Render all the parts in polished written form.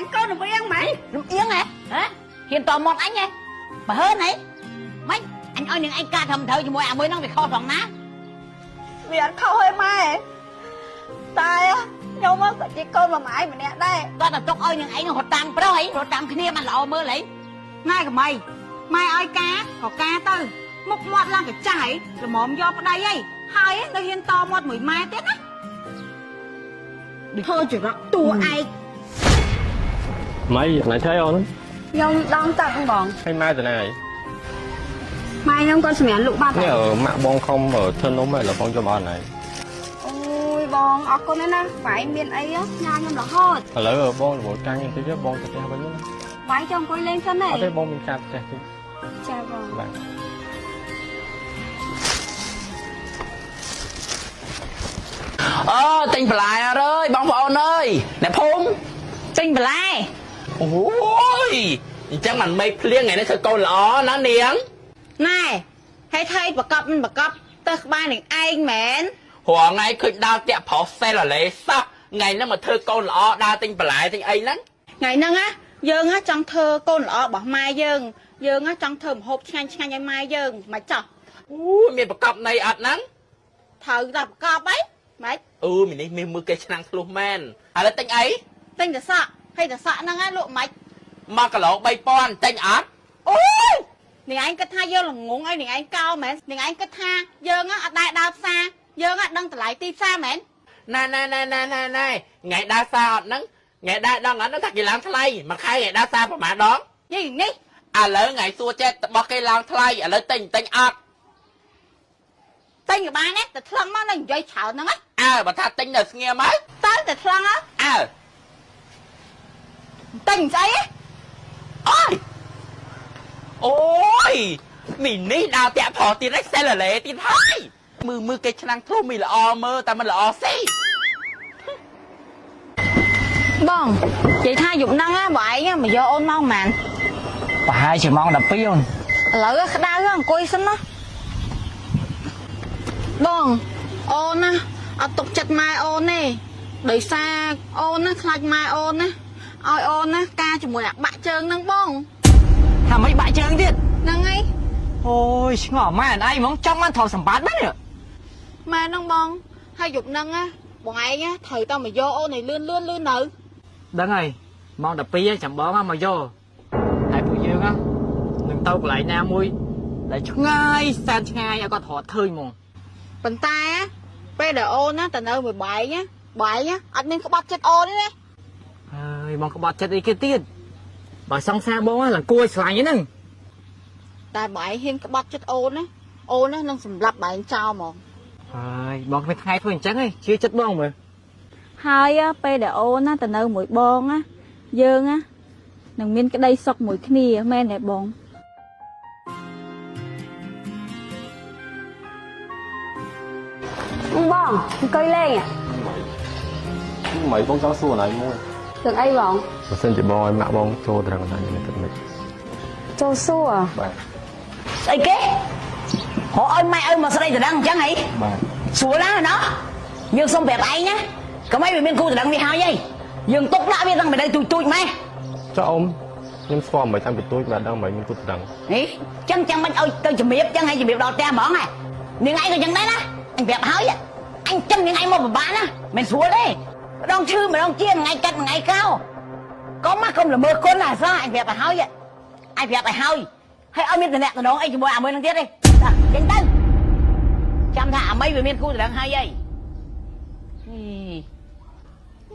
ញ់កូនរំអៀងម៉េច លំអៀងហ៎ហ៎ហ៊ានតមាត់អញហ៎បើហើនហីម៉េចអញឲ្យនាងឯងការធ្វើមិនត្រូវជាមួយអាមួយហ្នឹងវាខុសត្រង់ណា វាអត់ខុសទេម៉ែតែខ្ញុំក៏ជាកូនមួយម៉ែម្នាក់ដែរ គាត់តែទុកឲ្យនាងឯងរត់តាមប្រុសហីរត់តាមគ្នាបានល្អមើលហី ណែកមីម៉ែឲ្យការក៏ការទៅមុខមាត់ឡើងកញ្ចាស់ហីល្មមយកប្តីហីហើយនៅហ៊ានតមាត់មួយម៉ែទៀតណាធ្វើចរិតតួឯក ម៉ៃណៃថៃអូន ខ្ញុំដងទឹកបង ហើយម៉ែទៅណាហើយ ម៉ែខ្ញុំគាត់សម្រាប់លក់បាត់ នេះម៉ាក់បងខំធ្វើនំហើយដល់បងយកមកអត់ហើយ អូយបងអរគុណណាស់ណាបាយមានអីញ៉ាំខ្ញុំរហូត ឥឡូវបងរវល់កាំងបន្តិចបងទៅផ្ទះវិញណា បាយចង់អង្គុយលេងសិនទេ អត់ទេបងមានការផ្ទះតិច ចាបង បាទ អើទិញបន្លែអើយបងប្អូនអើយអ្នកភូមិ ទិញបន្លែ អូយអញ្ចឹងមិនមេឃភ្លៀងថ្ងៃនេះធ្វើកូនល្អណានាង ណែហើយថៃប្រកបមិនប្រកបទៅក្បាលនឹងឯងមែន រាល់ថ្ងៃឃើញដើរតាក់ប្រុសសេលលេសោះថ្ងៃហ្នឹងមកធ្វើកូនល្អដើរទិញបន្លែទិញអីហ្នឹង ថ្ងៃហ្នឹងណាយើងណាចង់ធ្វើកូនល្អរបស់ម៉ែយើងយើងណាចង់ធ្វើម្ហូបឆ្ងាញ់ឆ្ងាញ់ឲ្យម៉ែយើងមិនចោះ អូយមានប្រកបនៃអត់ហ្នឹង ត្រូវតែប្រកបអីម៉េច អឺមីនេះមានមើលគេឆ្នាំងធ្លុះមែនឥឡូវទិញអី ទិញតែសក់ហើយតែសក់ហ្នឹងណាលក់ម៉េច 1គីឡូ3000ទិញអត់ អូយនាងឯងគិតថាយើងល្ងងឲ្យនាងឯងកោមែននាងឯងគិតថាយើងអត់ដែរដើរផ្សារយើងអត់ដឹងតម្លៃទីផ្សារមែន ណែណែណែណែណែណែថ្ងៃដើរសារអត់ហ្នឹងថ្ងៃដើរដងអត់ហ្នឹងថាគេឡើងថ្លៃមួយខែថ្ងៃដើរសារប្រហែលដង យីនេះ ឥឡូវថ្ងៃសួរចេះរបស់គេឡើងថ្លៃឥឡូវទិញទិញអត់ ទិញក៏បានដែរតែថ្លឹងមកនៅនិយាយច្រើនហ្នឹងណា អើបើថាទិញនៅស្ងៀមហើយ តើតែថ្លឹងហ៎ អើ ទិញស្អីហ៎ អូយអូយមីនេះដើរតាក់ប្រុសទៀតហើយសេឡាឡេទៀតហើយមើលមើលគេឆ្នាំងធ្លុះមីល្អមើលតែមិនល្អស៊ី បងនិយាយថាយប់ហ្នឹងណាបើឯងមកយកអូនមកហ្មង ប្រហែលជាម៉ោង12អូន ឥឡូវក្តៅអង្គុយសិនណាបងអូនណាអត់ទុកចិត្តម៉ែអូនទេដោយសារអូនណាខ្លាចម៉ែអូនណាឲ្យអូនណាការជាមួយអាបាក់ជើងហ្នឹងបង ថាមិនបាក់ជើងទៀត ហ្នឹងហើយ អូយឆ្ងល់ម៉ែអនឯងហ្មងចង់បានទ្រព្យសម្បត្តិណាស់នេះ ម៉ែហ្នឹងបងហើយយប់ហ្នឹងណាបងឯងណាត្រូវតែមកយកអូនឲ្យលឿនលឿនលឿននៅ ដឹងហើយម៉ោង12ហើយចាំបងមកយកហើយពួកយើងនឹងទៅកន្លែងណាមួយដែលឆ្ងាយសែនឆ្ងាយឲ្យគាត់រត់ឃើញហ្មង ប៉ុន្តែពេលដែលអូនណាទៅនៅមួយបែងណាបែងណាអត់មានក្បត់ចិត្តអូនទេណា ហើយបងក្បត់ចិត្តអីគេទៀតបើសង្សារបងឡើងគួរឲ្យស្រឡាញ់ហ្នឹង តែបែងហ៊ានក្បត់ចិត្តអូនណាអូនណានឹងសម្លាប់បែងចោលហ្មង ហើយបងគ្មានថ្ងៃធ្វើអញ្ចឹងទេជឿចិត្តបងមើល ហើយពេលដែលអូនណាទៅនៅមួយបងណាយើងណានឹងមានក្តីសុខមួយគ្នាមែនទេបង បងអង្គុយលេង ម៉ៃបងចង់សួរណៃមួយ រឿងអីបង បើសិនជាបងឲ្យម៉ាក់បងចូលត្រឹមណាខ្ញុំគិតមិន ចូលសួរ បាទ ស្អីគេរកឲ្យម៉ែឲ្យមកស្ដីតដឹងអញ្ចឹងហី បាទ ស្រួលណាស់ណោះយើងសុំប្រាប់ឯងណាកុំឲ្យវាមានគូតដឹងវាហើយហីយើងទុកដាក់វាតាំងពីនៅទូចទូចម៉េះ ចុះអ៊ំខ្ញុំស្គាល់មិនតាំងពីទូចបាទដឹងមិនមានគូត្រឹង ហីចឹងចាំមិនឲ្យទៅជំរាបចឹងឲ្យជំរាបដល់ផ្ទះហ្មងហ៎នាងឯងក៏ចឹងដែរណាអញប្រាប់ហើយអញចឹងនាងឯងមកពិបាកណាមិនស្រួលទេម្ដងឈឺម្ដងជាថ្ងៃកាត់ថ្ងៃកោកុំមកកុំល្មើគុណណាសោះអញប្រាប់ឲ្យហើយអញប្រាប់ឲ្យហើយហើយឲ្យមានតំណែងអីជាមួយអាមួយនឹងទៀតទេចេញទៅចាំថាអាមីវាមានគូតដឹងហើយហី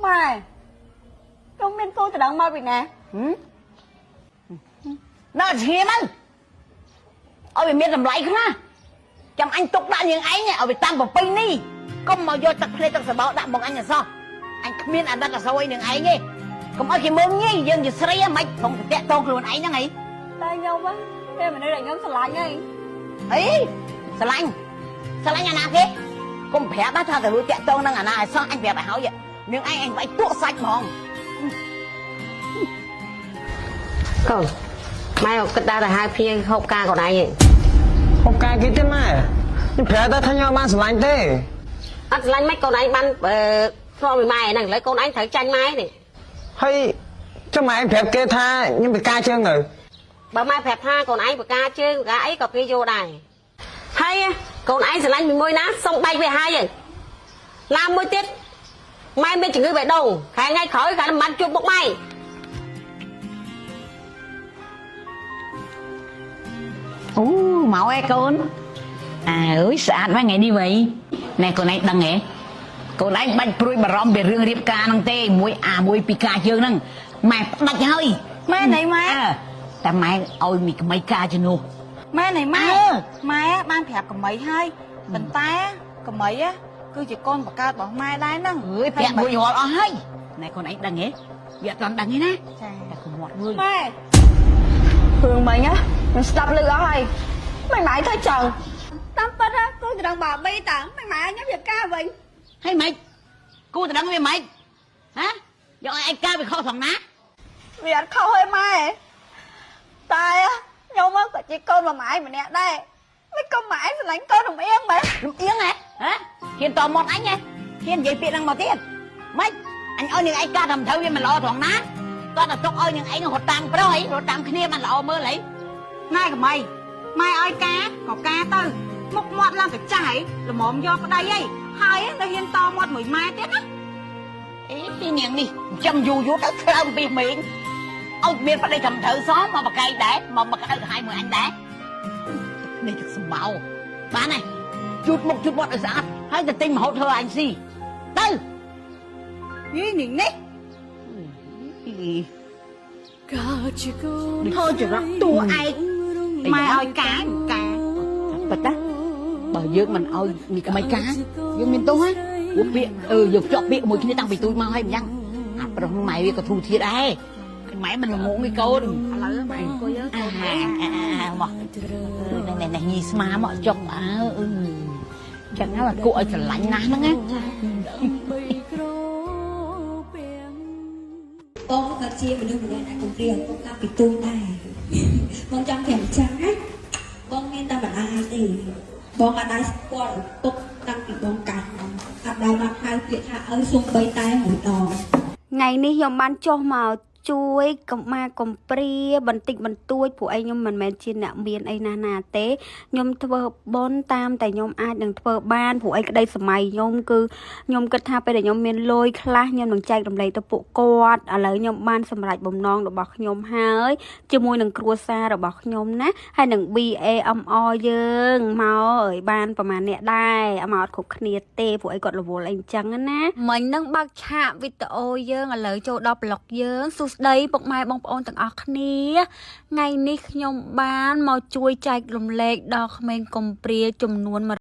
ម៉ែខ្ញុំមានគូតដឹងមកពីណា នៅស្ងៀមទៅឲ្យវាមានតម្លៃខ្លះចាំអញទុកដាក់នាងឯងឲ្យវាតាមប្រពៃនេះកុំមកយកទឹកភ្លេទឹកសបោដាក់មកអញអសោះអញគ្មានអាណិតអាសូរអីនាងឯងទេកុំឲ្យគេមើលងាយយើងជាស្រីហ្មងផងតាក់តងខ្លួនឯងហ្នឹងអី តែខ្ញុំមានមនុស្សដែលខ្ញុំស្រឡាញ់ហើយ អីស្រឡាញ់ស្រឡាញ់អាណាគេកុំប្រាប់ថាទៅរួចតាក់តងនឹងអាណាឲ្យសោះអញប្រាប់ឲ្យហើយនាងឯងអញវាយទក់សាច់ហ្មង កូនម៉ែគិតដល់ទៅហៅភ្ញៀវហូបការកូនឯងឯង ហូបការគេទេម៉ែខ្ញុំប្រាប់ទៅថាខ្ញុំបានស្រឡាញ់ទេ អត់ស្រឡាញ់មិនកូនឯងបានអឺធ្លាប់ពីម៉ែហ្នឹងឥឡូវកូនឯងត្រូវចាញ់ម៉ែនេះ ហើយ ចុះម៉ែឯងប្រាប់គេថាខ្ញុំពិការជើងនៅ បើម៉ែប្រាប់ថាកូនឯងបកាជើងបកាអីក៏គេយកដែរហើយកូនឯងស្រឡាញ់មួយណាសុំបែកវាហើយហើយឡាមួយទៀតម៉ែមានជំងឺបេះដូងខែថ្ងៃក្រោយគាត់មិនបានជួបមុខម៉ែ អូមកឯកូនអើយស្អាតមកថ្ងៃនេះវិញណែកូនឯងដឹងហ៎កូនឯងបាច់ព្រួយបារម្ភពីរឿងរៀបការហ្នឹងទេមួយអាមួយពីការជើងហ្នឹងម៉ែផ្ដាច់ហើយ ម៉ែណៃម៉ែ អើតែម៉ែឲ្យមីក្មីការជំនួស ម៉ែណៃម៉ែ អើ ម៉ែបានប្រាប់កម្ីហើយប៉ុន្តែកម្ីគឺជាកូនបង្កើតរបស់ម៉ែដែរហ្នឹង អើយពាក់មួយរាល់អស់ហើយណែកូនឯងដឹងហ៎វាអត់ទាន់ដឹងទេណា ចា តែកុំមាត់មួយ ម៉ែរឿងមិញណាខ្ញុំស្ដាប់ឮអស់ហើយមិនម៉ែធ្វើចឹងតាមពិតណាកូនទៅដឹងបាប៊ីតាមិនម៉ែខ្ញុំរៀបការវិញ ហើយម៉េចគូតដឹងវាម៉េចហ៎យកឲ្យឯងការវាខុសត្រង់ណា វាអត់ខុសទេម៉ែតែខ្ញុំក៏ជាកូនមួយម៉ែម្នាក់ដែរមិនក៏ម៉ែស្រឡាញ់កូនរំអៀងមែន រំអៀងហ៎ហ៎ហ៊ានតមាត់អញហ៎ហ៊ាននិយាយពាក្យហ្នឹងមកទៀតម៉េចអញឲ្យនាងឯងការធ្វើត្រូវវាមិនល្អត្រង់ណាគាត់តែទុកឲ្យនាងឯងរត់តាមប្រុសហីរត់តាមគ្នាមិនល្អមើលហី ណែកម្ីម៉ែឲ្យការក៏ការទៅមុខមាត់ឡើងកញ្ចាស់ហីល្មមយកប្តីហីហើយនៅហ៊ានតមាត់មួយម៉ែទៀតណា អីពីនាងនេះចាំយូរយូរទៅក្រើមពីមេងឲ្យមានប្តីធ្វើត្រូវសោះមកបកែកដែរមកមកក្តៅក្រហាយមួយអញដែរនេះទឹកសម្បោបានហើយជូតមុខជូតមាត់ឲ្យស្អាតហើយទៅទិញម្ហូបធ្វើអញស៊ីទៅ យីនាងនេះធ្វើចរិតតួឯងម៉ែឲ្យការការ ប៉ិតណាបើយើងមិនឲ្យមីក្មីការយើងមានទោសហ៎ព្រោះពាក្យអឺយើងជាប់ពាក្យមួយគ្នាតាំងពីទូចមកហើយមិនយ៉ាងអាប្រុសម៉ែវាក៏ធូរធាតដែរម៉ែមិនល្ងងទេកូន ឥឡូវម៉ែអង្គុយ អាអាមកនេះនេះញីស្មាមកចុកអើអឺចឹងហើយគួរឲ្យស្រឡាញ់ណាស់ហ្នឹងណា បងក៏ជាមនុស្សម្នាក់ដែលកំព្រាឪពុកតាំងពីទូចដែរបងចង់ប្រាប់អញ្ចឹងណាបងមានតែម្ដាយទេបងអត់ដែលស្គាល់ឪពុកតាំងពីបងកើតមកអត់ដែលបានហៅពាក្យថាឪសូម្បីតែមួយដង ថ្ងៃនេះខ្ញុំបានចុះមកជួយកុមារកំព្រាបន្តិចបន្តួចព្រោះអីខ្ញុំមិនមែនជាអ្នកមានអីណាស់ណាទេខ្ញុំធ្វើបុណ្យតាមតែខ្ញុំអាចនឹងធ្វើបានព្រោះអីក្តីសម័យខ្ញុំគឺខ្ញុំគិតថាពេលដែលខ្ញុំមានលុយខ្លះខ្ញុំនឹងចែករំលែកទៅពួកគាត់ឥឡូវខ្ញុំបានសម្រេចបំណងរបស់ខ្ញុំហើយជាមួយនឹងគ្រួសាររបស់ខ្ញុំណាហើយនឹង BAMR យើងមកឲ្យបានប្រហែលអ្នកដែរមកអត់គ្រប់គ្នាទេព្រោះអីគាត់រវល់អីអញ្ចឹងណាមិញនឹងបើកឆាកវីដេអូយើងឥឡូវចូលដល់ប្លុកយើងសួស្តីពុកម៉ែបងប្អូនទាំងអស់គ្នាថ្ងៃនេះខ្ញុំបានមកជួយចែករំលែកដល់ក្មេងកំព្រាចំនួន